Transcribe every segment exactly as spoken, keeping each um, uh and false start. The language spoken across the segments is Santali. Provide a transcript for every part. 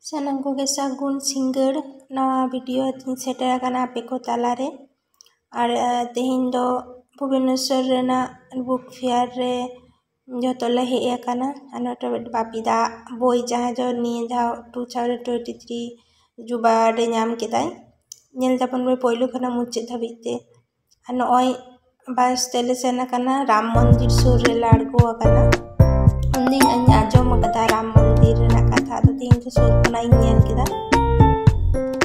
ᱥᱟᱱᱟᱢ ᱠᱚᱜᱮ ᱥᱟᱹᱜᱩᱱ ᱥᱤᱸᱜᱟᱹᱲ᱾ ᱱᱟᱣᱟ video ᱟᱛᱮᱧ ᱥᱮᱴᱮᱨ ᱟᱠᱟᱱᱟ ᱟᱯᱮ ᱠᱚ ᱛᱟᱞᱟᱨᱮ᱾ ᱟᱨ, ᱟᱨ ᱛᱮᱦᱮᱧ ᱫᱚ ᱵᱷᱩᱵᱚᱱᱮᱥᱚᱨ ᱨᱮᱱᱟᱜ book fair ᱨᱮ ᱡᱚᱛᱚ ᱞᱮ ᱦᱮᱡ ᱟᱠᱟᱱᱟ᱾ ᱟᱨ ᱱᱚᱰᱮ ᱵᱟᱯᱤ ᱫᱟ ᱵᱳᱭ, ᱡᱟᱦᱟᱸ ᱫᱚ ᱱᱤᱭᱟᱹ ᱫᱷᱟᱣ two thousand twenty three ᱡᱩᱵᱟ ᱨᱮ ᱧᱟᱢ ᱠᱮᱫᱟᱭ, ᱧᱮᱞ ᱛᱟᱵᱚᱱ ᱯᱮ ᱯᱳᱭᱞᱳ ᱠᱷᱚᱱᱟᱜ ᱢᱩᱪᱟᱹᱫ ᱫᱷᱟᱹᱵᱤᱡ ᱛᱮ᱾ ᱟᱨ ᱱᱚᱜᱼᱚᱭ ᱵᱟᱥ ᱛᱮᱞᱮ ᱥᱮᱱ ᱟᱠᱟᱱᱟ, ᱨᱟᱢ ᱢᱚᱱᱫᱤᱨ ᱥᱩᱨ ᱨᱮᱞᱮ ᱟᱬᱜᱚ ᱟᱠᱟᱱᱟ᱾ ᱩᱱᱫᱤᱱ ᱤᱧ ᱟᱸᱡᱚᱢ ᱟᱠᱟᱫᱟ ᱨᱟᱢ ᱢᱚᱱᱫᱤᱨ ᱨᱮᱱᱟᱜ ᱠᱟᱛᱷᱟ, ᱟᱫᱚ ᱛᱮᱦᱮᱧ ᱫᱚ ᱥᱩᱨ ᱠᱷᱚᱱᱟᱜ ᱤᱧ ᱧᱮᱞ ᱠᱮᱫᱟ᱾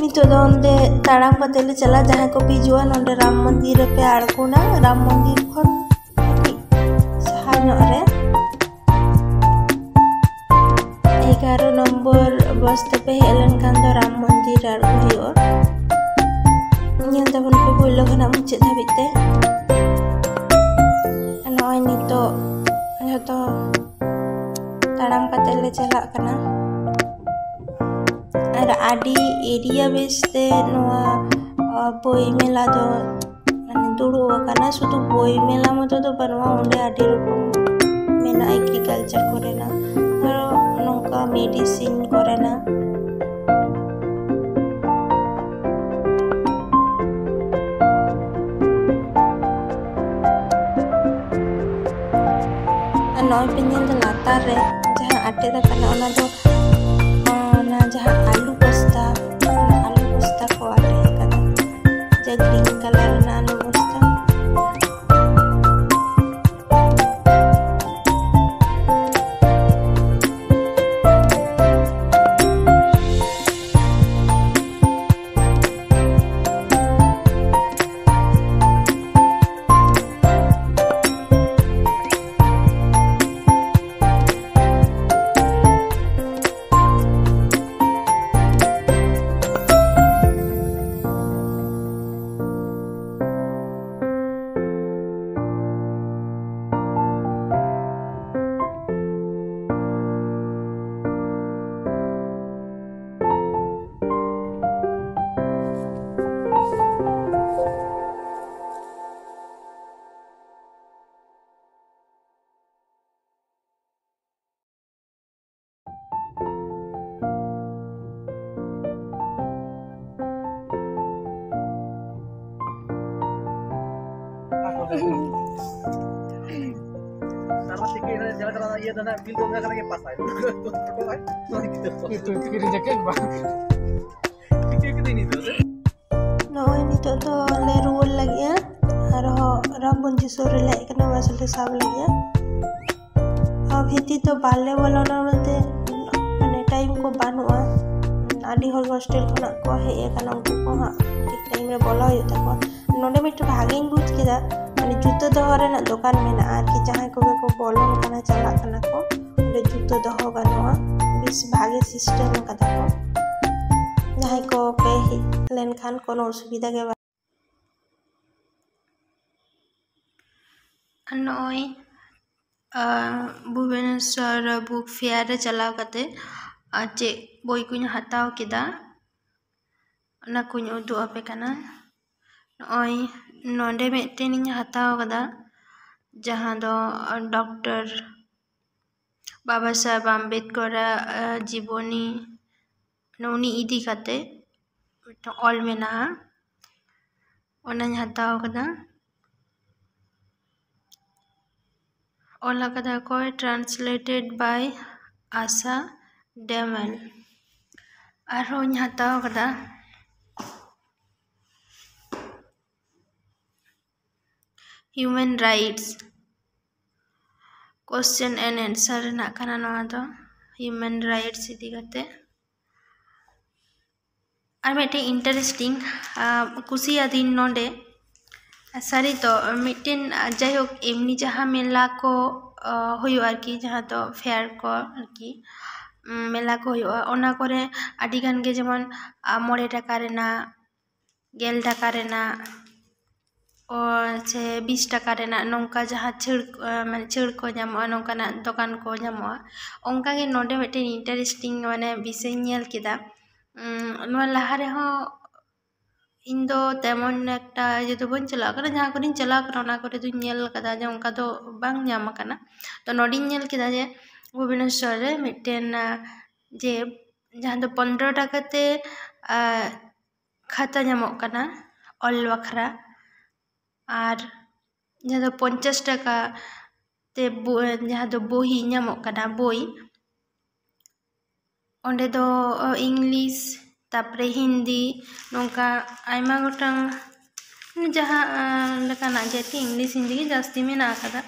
ᱱᱤᱛᱚᱜ ᱫᱚ ᱚᱸᱰᱮ ᱛᱟᱲᱟᱢ ᱠᱟᱛᱮ ᱞᱮ ᱪᱟᱞᱟᱜᱼᱟ, ᱡᱟᱦᱟᱸᱭ ᱠᱚ ᱯᱮ ᱦᱤᱡᱩᱜᱼᱟ ᱱᱚᱸᱰᱮ ᱨᱟᱢ ᱢᱚᱱᱫᱤᱨ ᱨᱮᱯᱮ ᱟᱬᱜᱚᱱᱟ, ᱨᱟᱢ ᱢᱚᱱᱫᱤᱨ ᱠᱷᱚᱱ ᱠᱟᱹᱴᱤᱡ ᱥᱟᱦᱟ ᱧᱚᱜ ᱨᱮ᱾ ᱮᱜᱟᱨᱚ ᱱᱚᱢᱵᱚᱨ ᱵᱟᱥ ᱛᱮᱯᱮ ᱦᱮᱡ ᱞᱮᱱᱠᱷᱟᱱ ᱫᱚ ᱨᱟᱢ ᱢᱚᱱᱫᱤᱨ ᱟᱬᱜᱚ ᱦᱩᱭᱩᱜᱼᱟ᱾ ᱧᱮᱞ ᱛᱟᱵᱚᱱ ᱯᱮ ᱯᱳᱭᱞᱳ ᱠᱷᱚᱱᱟᱜ ᱢᱩᱪᱟᱹᱫ ᱫᱷᱟᱹᱵᱤᱡ ᱛᱮ᱾ ᱱᱚᱜᱼᱚᱭ ᱱᱤᱛᱚᱜ ᱡᱷᱚᱛᱚ ᱛᱟᱲᱟᱢ ᱠᱟᱛᱮ ᱞᱮ ᱪᱟᱞᱟᱜ ᱠᱟᱱᱟ᱾ ᱟᱨ ᱟᱹᱰᱤ area base ᱛᱮ ᱱᱚᱣᱟ, ᱟ, ᱵᱳᱭ ᱢᱮᱞᱟ ᱫᱚ ᱢᱟᱱᱮ ᱫᱩᱲᱩᱵ ᱟᱠᱟᱱᱟ᱾ ᱥᱩᱫᱷᱩ ᱵᱳᱭ ᱢᱮᱞᱟ ᱢᱚᱛᱚ ᱫᱚ ᱵᱟᱹᱱᱩᱜᱼᱟ, ᱚᱸᱰᱮ ᱟᱹᱰᱤ ᱨᱚᱠᱚᱢ ᱢᱮᱱᱟᱜᱼᱟ, agriculture ᱠᱚᱨᱮᱱᱟᱜ, ᱟᱨᱚ ᱱᱚᱝᱠᱟ medicine ᱠᱚᱨᱮᱱᱟᱜ᱾ ᱟᱨ ᱱᱚᱜᱼᱚᱭ ᱯᱮ ᱧᱮᱞ ᱫᱟ ᱞᱟᱛᱟᱨ ᱨᱮ ᱡᱟᱦᱟᱸ ᱟᱴᱮᱫ ᱟᱠᱟᱱᱟ, ᱚᱱᱟ ᱫᱚ, ᱚᱱᱟ ᱡᱟᱦᱟᱸ ᱟᱹᱞᱩ ᱵᱚᱥᱛᱟ, ᱚᱱᱟ ᱟᱹᱞᱩ ᱵᱚᱥᱛᱟ ᱠᱚ ᱟᱴᱮᱫ ᱟᱠᱟᱫᱟ, ᱡᱮ green colour ᱨᱮᱱᱟᱜ ᱟᱹᱞᱩ ᱵᱚᱥᱛᱟ᱾ ᱤᱭᱟᱹ ᱫᱚ ᱱᱟᱜ ᱵᱤᱞ ᱫᱚ ᱚᱱᱟ ᱠᱷᱟᱱ ᱜᱮ ᱯᱟᱥᱟᱭ᱾ ᱯᱷᱳᱴᱳ ᱟᱭ, ᱱᱚᱣᱟ ᱜᱤᱫᱟᱹᱨ ᱠᱚ᱾ ᱱᱤᱛᱚᱜ ᱠᱤᱨᱤᱧ ᱡᱟᱠᱮᱴ ᱵᱟᱝ᱾ ᱴᱷᱤᱠᱟᱹ ᱠᱤᱫᱟᱹᱧ ᱱᱤᱛᱚᱜ ᱫᱚ᱾ ᱱᱚᱜᱼᱚᱭ ᱱᱤᱛᱚᱜ ᱫᱚ ᱞᱮ ᱨᱩᱣᱟᱹᱲ ᱞᱟᱹᱜᱤᱫᱼᱟ᱾ ᱟᱨᱦᱚᱸ ᱨᱟᱢ ᱢᱚᱱᱫᱤᱨ ᱥᱩᱨ ᱨᱮᱞᱮ ᱦᱮᱡ ᱠᱟᱱᱟ, ᱵᱟᱥ ᱞᱮ ᱥᱟᱵ ᱞᱟᱹᱜᱤᱫᱼᱟ᱾ ᱟᱨ ᱵᱷᱤᱛᱤᱨ ᱫᱚ ᱵᱟᱞᱮ ᱵᱚᱞᱚᱱᱟ ᱵᱚᱞᱛᱮ ᱢᱟᱱᱮ ᱴᱟᱭᱤᱢ ᱠᱚ ᱵᱟᱹᱱᱩᱜᱼᱟ᱾ ᱟᱹᱰᱤ ᱦᱚᱲ ᱦᱳᱥᱴᱮᱞ ᱠᱷᱚᱱᱟᱜ ᱠᱚ ᱦᱮᱡ ᱟᱠᱟᱱᱟ, ᱩᱱᱠᱩ ᱠᱚ ᱦᱟᱸᱜ ᱴᱷᱤᱠ ᱴᱟᱭᱤᱢ ᱨᱮ ᱵᱚᱞᱚ ᱦᱩᱭᱩᱜ ᱛᱟᱠᱚᱣᱟ᱾ ᱱᱚᱰᱮ ᱢᱤᱫᱴᱮᱱ ᱵᱷᱟᱜᱮᱧ ᱵᱩᱡᱽ ᱠᱮᱫᱟ, ᱢᱟᱱᱮ ᱡᱩᱛᱟᱹ ᱫᱚᱦᱚ ᱨᱮᱱᱟᱜ ᱫᱚᱠᱟᱱ ᱢᱮᱱᱟᱜᱼᱟ ᱟᱨᱠᱤ᱾ ᱡᱟᱦᱟᱸᱭ ᱠᱚᱜᱮ ᱠᱚ ᱵᱚᱞᱚᱱ ᱠᱟᱱᱟ, ᱪᱟᱞᱟᱜ ᱠᱟᱱᱟ ᱠᱚ, ᱚᱸᱰᱮ ᱡᱩᱛᱟᱹ ᱫᱚᱦᱚ ᱜᱟᱱᱚᱜᱼᱟ᱾ ᱵᱮᱥ ᱵᱷᱟᱜᱮ ᱥᱤᱥᱴᱮᱢ ᱟᱠᱟᱫᱟ ᱠᱚ᱾ ᱡᱟᱦᱟᱸᱭ ᱠᱚ ᱯᱮ ᱦᱮᱡ ᱞᱮᱱᱠᱷᱟᱱ ᱠᱳᱱᱳ ᱚᱥᱩᱵᱤᱫᱷᱟ ᱜᱮ ᱵᱟᱝ᱾ ᱟᱨ ᱱᱚᱜᱼᱚᱭ ᱵᱷᱩᱵᱽᱱᱮᱥᱚᱨ ᱵᱩᱠ ᱯᱷᱮᱭᱟᱨ ᱨᱮ ᱪᱟᱞᱟᱣ ᱠᱟᱛᱮ ᱪᱮᱫ ᱵᱳᱭ ᱠᱚᱧ ᱦᱟᱛᱟᱣ ᱠᱮᱫᱟ, ᱚᱱᱟ ᱠᱚᱧ ᱩᱫᱩᱜ ᱟᱯᱮ ᱠᱟᱱᱟ᱾ ᱱᱚᱜᱼᱚᱭ ᱱᱚᱰᱮ ᱢᱤᱫᱴᱮᱱᱤᱧ ᱦᱟᱛᱟᱣ ᱠᱟᱫᱟ, ᱡᱟᱦᱟᱸ ᱫᱚ ᱰᱚᱠᱴᱚᱨ ᱵᱟᱵᱟ ᱥᱟᱦᱮᱵᱽ ᱟᱢᱵᱮᱫᱠᱚᱨᱟᱜ ᱡᱤᱵᱚᱱᱤ, ᱩᱱᱤ ᱤᱫᱤ ᱠᱟᱛᱮ ᱢᱤᱫᱴᱟᱝ ᱚᱞ ᱢᱮᱱᱟᱜᱼᱟ, ᱚᱱᱟᱧ ᱦᱟᱛᱟᱣ ᱠᱟᱫᱟ᱾ ᱚᱞ ᱟᱠᱟᱫᱟ ᱠᱚ translated by ᱟᱥᱟ ᱰᱮᱢᱮᱞ᱾ ᱟᱨᱦᱚᱸᱧ ᱦᱟᱛᱟᱣ ᱠᱟᱫᱟ Human Rights, question and answer ᱨᱮᱱᱟᱜ ᱠᱟᱱᱟ ᱱᱚᱣᱟ ᱫᱚ, human rights ᱤᱫᱤ ᱠᱟᱛᱮ᱾ ᱟᱨ ᱢᱤᱫᱴᱮᱱ interesting ᱠᱩᱥᱤᱭᱟᱫᱤᱧ ᱱᱚᱰᱮ, ᱥᱟᱹᱨᱤ ᱫᱚ ᱢᱤᱫᱴᱮᱱ, ᱡᱟᱭᱦᱳᱠ, ᱮᱢᱱᱤ ᱡᱟᱦᱟᱸ ᱢᱮᱞᱟ ᱠᱚ ᱦᱩᱭᱩᱜᱼᱟ ᱟᱨᱠᱤ, ᱡᱟᱦᱟᱸ ᱫᱚ ᱯᱷᱮᱭᱟᱨ ᱠᱚ ᱟᱨᱠᱤ, ᱢᱮᱞᱟ ᱠᱚ ᱦᱩᱭᱩᱜᱼᱟ, ᱚᱱᱟ ᱠᱚᱨᱮ ᱟᱹᱰᱤ ᱜᱟᱱ ᱜᱮ ᱡᱮᱢᱚᱱ ᱢᱚᱬᱮ ᱴᱟᱠᱟ ᱨᱮᱱᱟᱜ, ᱜᱮᱞ ᱴᱟᱠᱟ ᱨᱮᱱᱟᱜ ᱥᱮ ᱵᱤᱥ ᱴᱟᱠᱟ ᱨᱮᱱᱟᱜ ᱱᱚᱝᱠᱟ ᱡᱟᱦᱟᱸ ᱪᱷᱟᱹᱲ, ᱢᱟᱱᱮ ᱪᱷᱟᱹᱲ ᱠᱚ ᱧᱟᱢᱚᱜᱼᱟ, ᱱᱚᱝᱠᱟᱱᱟᱜ ᱫᱚᱠᱟᱱ ᱠᱚ ᱧᱟᱢᱚᱜᱼᱟ᱾ ᱚᱱᱠᱟᱜᱮ ᱱᱚᱰᱮ ᱢᱤᱫᱴᱮᱱ interesting ᱢᱟᱱᱮ ᱵᱤᱥᱚᱭᱤᱧ ᱧᱮᱞ ᱠᱮᱫᱟ᱾ ᱱᱚᱣᱟ ᱞᱟᱦᱟ ᱨᱮᱦᱚᱸ ᱤᱧ ᱫᱚ ᱛᱮᱢᱚᱱ ᱮᱠᱴᱟ ᱤᱭᱟᱹ ᱫᱚ ᱵᱟᱹᱧ ᱪᱟᱞᱟᱣ ᱠᱟᱱᱟ, ᱡᱟᱦᱟᱸ ᱠᱚᱨᱮᱧ ᱪᱟᱞᱟᱣ ᱠᱟᱱᱟ ᱚᱱᱟ ᱠᱚᱨᱮ ᱫᱚᱧ ᱧᱮᱞ ᱠᱟᱫᱟ ᱡᱮ ᱚᱱᱠᱟ ᱫᱚ ᱵᱟᱝ ᱧᱟᱢ ᱟᱠᱟᱱᱟ᱾ ᱛᱚ ᱱᱚᱰᱮᱧ ᱧᱮᱞ ᱠᱮᱫᱟ ᱡᱮ ᱵᱷᱩᱵᱽᱱᱮᱥᱚᱨ ᱨᱮ ᱢᱤᱫᱴᱮᱱ, ᱡᱮ ᱡᱟᱦᱟᱸ ᱫᱚ ᱯᱚᱱᱨᱚ ᱴᱟᱠᱟ ᱛᱮ ᱠᱷᱟᱛᱟ ᱧᱟᱢᱚᱜ ᱠᱟᱱᱟ ᱚᱞ ᱵᱟᱠᱷᱨᱟ, ᱟᱨ ᱡᱟᱦᱟᱸ ᱫᱚ ᱯᱚᱧᱪᱟᱥ ᱴᱟᱠᱟ ᱛᱮ ᱵᱳ-, ᱡᱟᱦᱟᱸ ᱫᱚ ᱵᱳᱦᱤ ᱧᱟᱢᱚᱜ ᱠᱟᱱᱟ, ᱵᱳᱭ, ᱚᱸᱰᱮ ᱫᱚ, ᱚ, English, ᱛᱟᱨᱯᱚᱨᱮ ᱦᱤᱱᱫᱤ, ᱱᱚᱝᱠᱟ ᱟᱭᱢᱟ ᱜᱚᱴᱟᱝ, ᱡᱟᱦᱟᱸ, ᱟᱸ, ᱞᱮᱠᱟᱱᱟᱜ ᱡᱟᱹᱛᱤ English ᱦᱤᱱᱫᱤ ᱜᱮ ᱡᱟᱹᱥᱛᱤ ᱢᱮᱱᱟᱜ ᱟᱠᱟᱫᱟ᱾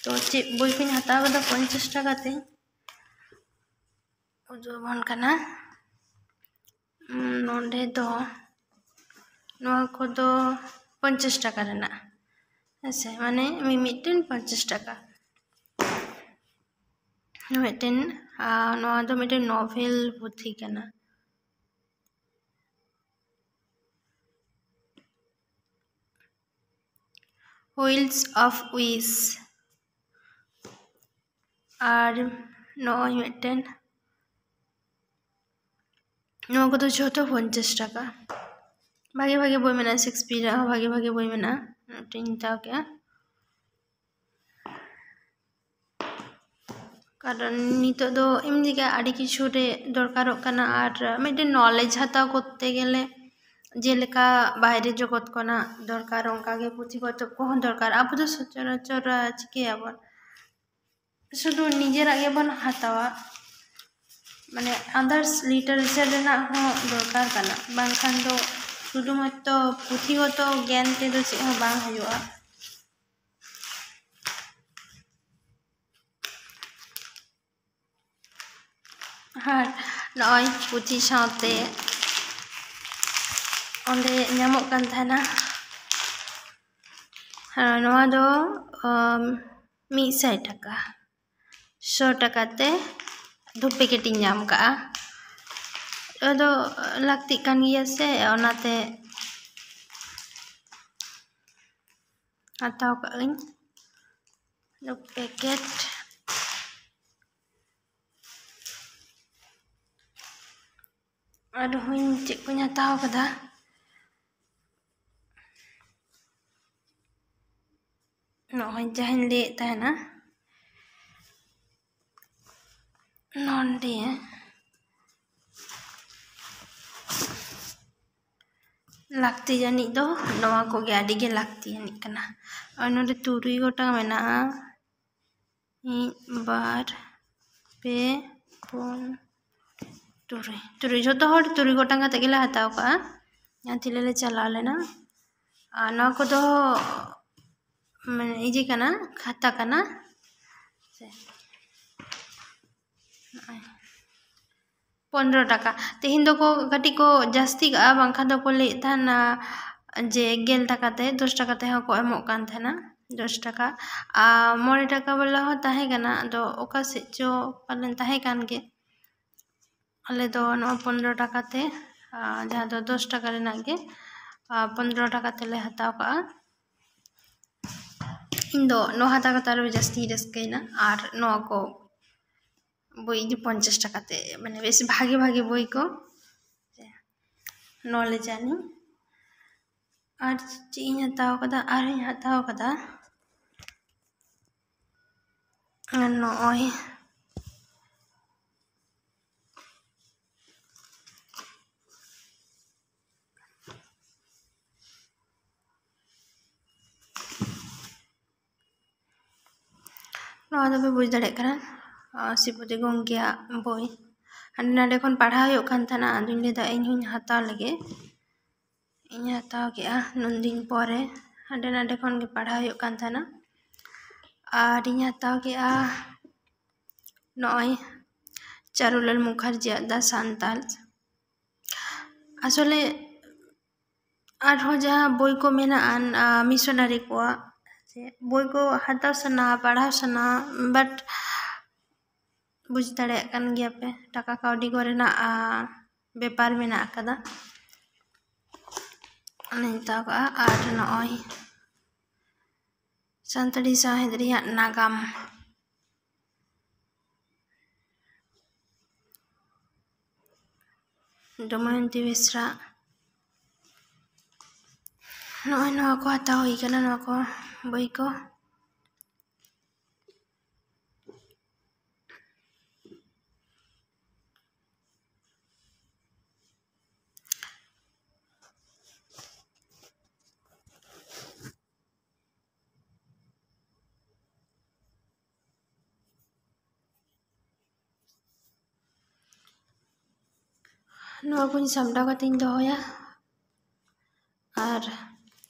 ᱛᱚ ᱪᱮᱫ ᱵᱳᱭ ᱠᱚᱧ ᱦᱟᱛᱟᱣ ᱠᱟᱫᱟ ᱯᱚᱧᱪᱟᱥ ᱴᱟᱠᱟ ᱛᱮ, ᱩᱫᱩᱜ ᱟᱵᱚᱱ ᱠᱟᱱᱟ᱾ ᱩᱸ, ᱱᱚᱰᱮ ᱫᱚ ᱱᱚᱣᱟ ᱠᱚᱫᱚ ᱯᱚᱧᱪᱟᱥ ᱴᱟᱠᱟ ᱨᱮᱱᱟᱜ, ᱦᱮᱸ ᱥᱮ, ᱢᱟᱱᱮ ᱢᱤᱢᱤᱫᱴᱮᱱ ᱯᱚᱧᱪᱟᱥ ᱴᱟᱠᱟ᱾ ᱢᱤᱫᱴᱮᱱ, ᱟᱨ ᱱᱚᱣᱟ ᱫᱚ ᱢᱤᱫᱴᱮᱱ ᱱᱚᱵᱷᱮᱞ ᱯᱩᱛᱷᱤ ᱠᱟᱱᱟ᱾ Wheels of Wish᱾ ᱟᱨ ᱱᱚᱜᱼᱚᱭ ᱢᱤᱫᱴᱮᱱ, ᱱᱚᱣᱟ ᱠᱚᱫᱚ ᱡᱷᱚᱛᱚ ᱯᱚᱧᱪᱟᱥ ᱴᱟᱠᱟ᱾ ᱵᱷᱟᱜᱮ ᱵᱷᱟᱜᱮ ᱵᱳᱭ ᱢᱮᱱᱟᱜᱼᱟ, ᱥᱮᱠᱥᱯᱤᱭᱟᱨᱟᱜ ᱦᱚᱸ ᱵᱷᱟᱜᱮ ᱵᱷᱟᱜᱮ ᱵᱳᱭ ᱢᱮᱱᱟᱜᱼᱟ, ᱢᱤᱫᱴᱮᱱ ᱤᱧ ᱦᱟᱛᱟᱣ ᱠᱮᱜᱼᱟ᱾ ᱠᱟᱨᱚᱱ ᱱᱤᱛᱚᱜ ᱫᱚ ᱮᱢᱱᱤ ᱜᱮ ᱟᱹᱰᱤ ᱠᱤᱪᱷᱩ ᱨᱮ ᱫᱚᱨᱠᱟᱨᱚᱜ ᱠᱟᱱᱟ, ᱟᱨ ᱢᱤᱫᱴᱮᱱ knowledge ᱦᱟᱛᱟᱣ ᱠᱚᱨᱛᱮ ᱜᱮᱞᱮ, ᱡᱮᱞᱮᱠᱟ ᱵᱟᱭᱨᱮ ᱡᱚᱜᱚᱛ ᱠᱷᱚᱱᱟᱜ ᱫᱚᱨᱠᱟᱨ, ᱚᱱᱠᱟ ᱜᱮ ᱯᱩᱛᱷᱤ ᱯᱚᱛᱚᱵ ᱠᱚᱦᱚᱸ ᱫᱚᱨᱠᱟᱨ᱾ ᱟᱵᱚ ᱫᱚ ᱥᱚᱪᱚᱨᱟᱪᱚᱨ, ᱟᱸ, ᱪᱤᱠᱟᱹᱭᱟᱵᱚᱱ, ᱥᱩᱫᱷᱩ ᱱᱤᱡᱮᱨᱟᱜ ᱜᱮᱵᱚᱱ ᱦᱟᱛᱟᱣᱟ, ᱢᱟᱱᱮ others literature ᱨᱮᱱᱟᱜ ᱦᱚᱸ ᱫᱚᱨᱠᱟᱨ ᱠᱟᱱᱟ, ᱵᱟᱝᱠᱷᱟᱱ ᱫᱚ ᱥᱩᱫᱷᱩ ᱢᱟᱛᱨᱚ ᱯᱩᱛᱷᱤᱜᱚᱛᱚ ᱜᱮᱭᱟᱱ ᱛᱮᱫᱚ ᱪᱮᱫ ᱦᱚᱸ ᱵᱟᱝ ᱦᱩᱭᱩᱜᱼᱟ᱾ ᱟᱨ ᱱᱚᱜᱼᱚᱭ ᱯᱩᱛᱷᱤ ᱥᱟᱶᱛᱮ ᱚᱸᱰᱮ ᱧᱟᱢᱚᱜ ᱠᱟᱱ ᱛᱟᱦᱮᱱᱟ᱾ ᱟᱨ ᱱᱚᱣᱟ ᱫᱚ, ᱟᱢ, ᱢᱤᱫ ᱥᱟᱭ ᱴᱟᱠᱟ, ᱥᱚ ᱴᱟᱠᱟ ᱛᱮ ᱫᱩ packet ᱤᱧ ᱧᱟᱢ ᱠᱟᱜᱼᱟ᱾ ᱟᱫᱚ ᱞᱟᱹᱠᱛᱤᱜ ᱠᱟᱱ ᱜᱮᱭᱟ ᱥᱮ, ᱚᱱᱟᱛᱮ ᱦᱟᱛᱟᱣ ᱠᱟᱜ ᱟᱹᱧ ᱫᱩ packet᱾ ᱟᱨᱦᱚᱸᱧ ᱪᱮᱫ ᱠᱚᱧ ᱦᱟᱛᱟᱣ ᱠᱟᱫᱟ, ᱱᱚᱜᱼᱚᱭ ᱡᱟᱦᱟᱸᱧ ᱞᱟᱹᱭᱮᱫ ᱛᱟᱦᱮᱱᱟ, ᱱᱚᱰᱮ ᱞᱟᱹᱠᱛᱤ ᱡᱟᱹᱱᱤᱡ ᱫᱚ ᱱᱚᱣᱟ ᱠᱚᱜᱮ ᱟᱹᱰᱤ ᱜᱮ ᱞᱟᱹᱠᱛᱤ ᱡᱟᱹᱱᱤᱡ ᱠᱟᱱᱟ᱾ ᱟᱨ ᱱᱚᱰᱮ ᱛᱩᱨᱩᱭ ᱜᱚᱴᱟᱝ ᱢᱮᱱᱟᱜᱼᱟ, ᱢᱤᱫ, ᱵᱟᱨ, ᱯᱮ, ᱯᱩᱱ, ᱛᱩᱨᱩᱭ᱾ ᱛᱩᱨᱩᱭ, ᱡᱷᱚᱛᱚ ᱦᱚᱲ ᱛᱩᱨᱩᱭ ᱜᱚᱴᱟᱝ ᱠᱟᱛᱮ ᱜᱮᱞᱮ ᱦᱟᱛᱟᱣ ᱠᱟᱜᱼᱟ᱾ ᱡᱟᱦᱟᱸ ᱛᱤᱱᱟᱹᱜ ᱞᱮ ᱪᱟᱞᱟᱣ ᱞᱮᱱᱟ᱾ ᱟᱨ ᱱᱚᱣᱟ ᱠᱚᱫᱚ ᱢᱟᱱᱮ ᱤᱭᱟᱹ ᱠᱟᱱᱟ, ᱠᱷᱟᱛᱟ ᱠᱟᱱᱟ᱾ ᱥᱮ ᱱᱚᱜᱼᱚᱭ ᱯᱚᱱᱨᱚ ᱴᱟᱠᱟ᱾ ᱛᱮᱦᱮᱧ ᱫᱚᱠᱚ ᱠᱟᱹᱴᱤᱡ ᱠᱚ ᱡᱟᱹᱥᱛᱤ ᱠᱟᱜᱼᱟ, ᱵᱟᱝᱠᱷᱟᱱ ᱫᱚᱠᱚ ᱞᱟᱹᱭᱮᱫ ᱛᱟᱦᱮᱱᱟ ᱡᱮ ᱜᱮᱞ ᱴᱟᱠᱟ ᱛᱮ, ᱫᱚᱥ ᱴᱟᱠᱟ ᱛᱮᱦᱚᱸ ᱠᱚ ᱮᱢᱚᱜ ᱠᱟᱱ ᱛᱟᱦᱮᱱᱟ, ᱫᱚᱥ ᱴᱟᱠᱟ᱾ ᱟᱨ ᱢᱚᱬᱮ ᱴᱟᱠᱟ ᱵᱟᱞᱟ ᱦᱚᱸ ᱛᱟᱦᱮᱸ ᱠᱟᱱᱟ, ᱟᱫᱚ ᱚᱠᱟ ᱥᱮᱫ ᱪᱚ ᱯᱟᱞᱮᱱ ᱛᱟᱦᱮᱸ ᱠᱟᱱ ᱜᱮ᱾ ᱟᱞᱮ ᱫᱚ ᱱᱚᱣᱟ ᱯᱚᱱᱨᱚ ᱴᱟᱠᱟ ᱛᱮ, ᱟᱨ ᱡᱟᱦᱟᱸ ᱫᱚ ᱫᱚᱥ ᱴᱟᱠᱟ ᱨᱮᱱᱟᱜ ᱜᱮ, ᱟᱨ ᱯᱚᱱᱨᱚ ᱴᱟᱠᱟ ᱛᱮᱞᱮ ᱦᱟᱛᱟᱣ ᱠᱟᱜᱼᱟ᱾ ᱤᱧ ᱫᱚ ᱱᱚᱣᱟ ᱦᱟᱛᱟᱣ ᱠᱟᱛᱮ ᱟᱨᱚ ᱡᱟᱹᱥᱛᱤᱧ ᱨᱟᱹᱥᱠᱟᱹᱭᱮᱱᱟ᱾ ᱟᱨ ᱱᱚᱣᱟ ᱠᱚ ᱵᱳᱭ ᱤᱧ ᱫᱚ ᱯᱚᱧᱪᱟᱥ ᱴᱟᱠᱟ ᱛᱮ, ᱢᱟᱱᱮ ᱵᱮᱥ ᱵᱷᱟᱜᱮ ᱵᱷᱟᱜᱮ ᱵᱳᱭ ᱠᱚ, ᱱᱚᱣᱟ ᱞᱮ ᱡᱟᱹᱱᱤᱡ᱾ ᱟᱨ ᱪᱮᱫ ᱤᱧ ᱦᱟᱛᱟᱣ ᱠᱟᱫᱟ? ᱟᱨᱦᱚᱸᱧ ᱦᱟᱛᱟᱣ ᱠᱟᱫᱟ ᱱᱚᱜᱼᱚᱭ ᱱᱚᱣᱟ ᱫᱚᱯᱮ ᱵᱩᱡᱽ ᱫᱟᱲᱮᱭᱟᱜ ᱠᱟᱱᱟ, ᱟᱨ ᱥᱨᱤᱯᱚᱛᱤ ᱜᱚᱢᱠᱮᱭᱟᱜ ᱵᱳᱭ᱾ ᱦᱟᱸᱰᱮ ᱱᱟᱰᱮ ᱠᱷᱚᱱ ᱯᱟᱲᱦᱟᱣ ᱦᱩᱭᱩᱜ ᱠᱟᱱ ᱛᱟᱦᱮᱱᱟ, ᱟᱫᱚᱧ ᱞᱟᱹᱭᱫᱟ ᱤᱧ ᱦᱚᱸᱧ ᱦᱟᱛᱟᱣ ᱞᱮᱜᱮ᱾ ᱤᱧ ᱦᱟᱛᱟᱣ ᱠᱮᱜᱼᱟ ᱱᱩᱱᱫᱤᱱ ᱯᱚᱨᱮ, ᱦᱟᱸᱰᱮ ᱱᱟᱰᱮ ᱠᱷᱚᱱ ᱜᱮ ᱯᱟᱲᱦᱟᱣ ᱦᱩᱭᱩᱜ ᱠᱟᱱ ᱛᱟᱦᱮᱱᱟ᱾ ᱟᱨ ᱤᱧ ᱦᱟᱛᱟᱣ ᱠᱮᱜᱼᱟ ᱱᱚᱜᱼᱚᱭ ᱪᱟᱨᱩᱞᱟᱞ ᱢᱩᱠᱷᱟᱨᱡᱤᱭᱟᱜ The Santals᱾ ᱟᱥᱚᱞᱮ ᱟᱨᱦᱚᱸ ᱡᱟᱦᱟᱸ ᱵᱳᱭ ᱠᱚ ᱢᱮᱱᱟᱜᱼᱟ, ᱟᱨ ᱢᱤᱥᱚᱱᱟᱨᱤ ᱠᱚᱣᱟᱜ, ᱡᱮ ᱵᱳᱭ ᱠᱚ ᱦᱟᱛᱟᱣ ᱥᱟᱱᱟ, ᱯᱟᱲᱦᱟᱣ ᱥᱟᱱᱟ, but ᱵᱩᱡᱽ ᱫᱟᱲᱮᱭᱟᱜ ᱠᱟᱱ ᱜᱮᱭᱟᱯᱮ, ᱴᱟᱠᱟ ᱠᱟᱹᱣᱰᱤ ᱠᱚᱨᱮᱱᱟᱜ, ᱟ, ᱵᱮᱯᱟᱨ ᱢᱮᱱᱟᱜ ᱟᱠᱟᱫᱟ᱾ ᱚᱱᱟᱧ ᱦᱟᱛᱟᱣ ᱠᱟᱜᱼᱟ᱾ ᱟᱨ ᱱᱚᱜᱼᱚᱭ ᱥᱟᱱᱛᱟᱲᱤ ᱥᱟᱶᱦᱮᱫ ᱨᱮᱭᱟᱜ ᱱᱟᱜᱟᱢ, ᱫᱚᱢᱚᱭᱚᱱᱛᱤ ᱵᱮᱥᱨᱟ, ᱱᱚᱜᱼᱚᱭ ᱱᱚᱣᱟ ᱠᱚ ᱦᱟᱛᱟᱣ ᱦᱩᱭ ᱠᱟᱱᱟ, ᱱᱚᱣᱟ ᱠᱚ ᱵᱳᱭ ᱠᱚ᱾ ᱱᱚᱣᱟ ᱠᱚᱧ ᱥᱟᱢᱴᱟᱣ ᱠᱟᱛᱮᱧ ᱫᱚᱦᱚᱭᱟ᱾ ᱟᱨ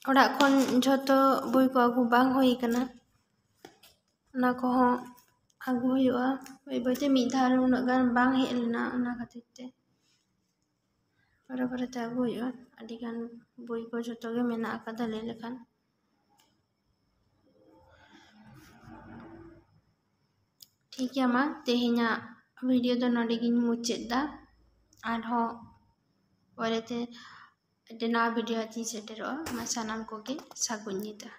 ᱚᱲᱟᱜ ᱠᱷᱚᱱ ᱡᱷᱚᱛᱚ ᱵᱳᱭ ᱠᱚ ᱟᱹᱜᱩ ᱵᱟᱝ ᱦᱩᱭ ᱠᱟᱱᱟ, ᱚᱱᱟ ᱠᱚᱦᱚᱸ ᱟᱹᱜᱩ ᱦᱩᱭᱩᱜᱼᱟ᱾ ᱵᱟᱹᱭ ᱵᱟᱹᱭᱛᱮ ᱢᱤᱫ ᱫᱷᱟᱣ ᱨᱮ ᱩᱱᱟᱹᱜ ᱜᱟᱱ ᱵᱟᱝ ᱦᱮᱡ ᱞᱮᱱᱟ, ᱚᱱᱟ ᱠᱷᱟᱹᱛᱤᱨ ᱛᱮ ᱯᱚᱨᱮ ᱯᱚᱨᱮᱛᱮ ᱟᱹᱜᱩ ᱦᱩᱭᱩᱜᱼᱟ᱾ ᱟᱹᱰᱤᱜᱟᱱ ᱵᱳᱭ ᱠᱚ ᱡᱷᱚᱛᱚ ᱜᱮ ᱢᱮᱱᱟᱜ ᱟᱠᱟᱫᱟ ᱞᱟᱹᱭ ᱞᱮᱠᱷᱟᱱ᱾ ᱴᱷᱤᱠ ᱜᱮᱭᱟ, ᱢᱟ ᱛᱮᱦᱮᱧᱟᱜ ᱵᱷᱤᱰᱤᱭᱳ ᱫᱚ ᱱᱚᱰᱮ ᱜᱤᱧ ᱢᱩᱪᱟᱹᱫ ᱮᱫᱟ᱾ ᱟᱨᱦᱚᱸ ᱯᱚᱨᱮᱛᱮ ᱟᱹᱰᱤ ᱱᱟᱣᱟ ᱵᱷᱤᱰᱤᱭᱳ ᱟᱛᱮᱧ ᱥᱮᱴᱮᱨᱚᱜᱼᱟ᱾ ᱢᱟ ᱥᱟᱱᱟᱢ ᱠᱚᱜᱮ ᱥᱟᱹᱜᱩᱱ ᱧᱤᱫᱟᱹ᱾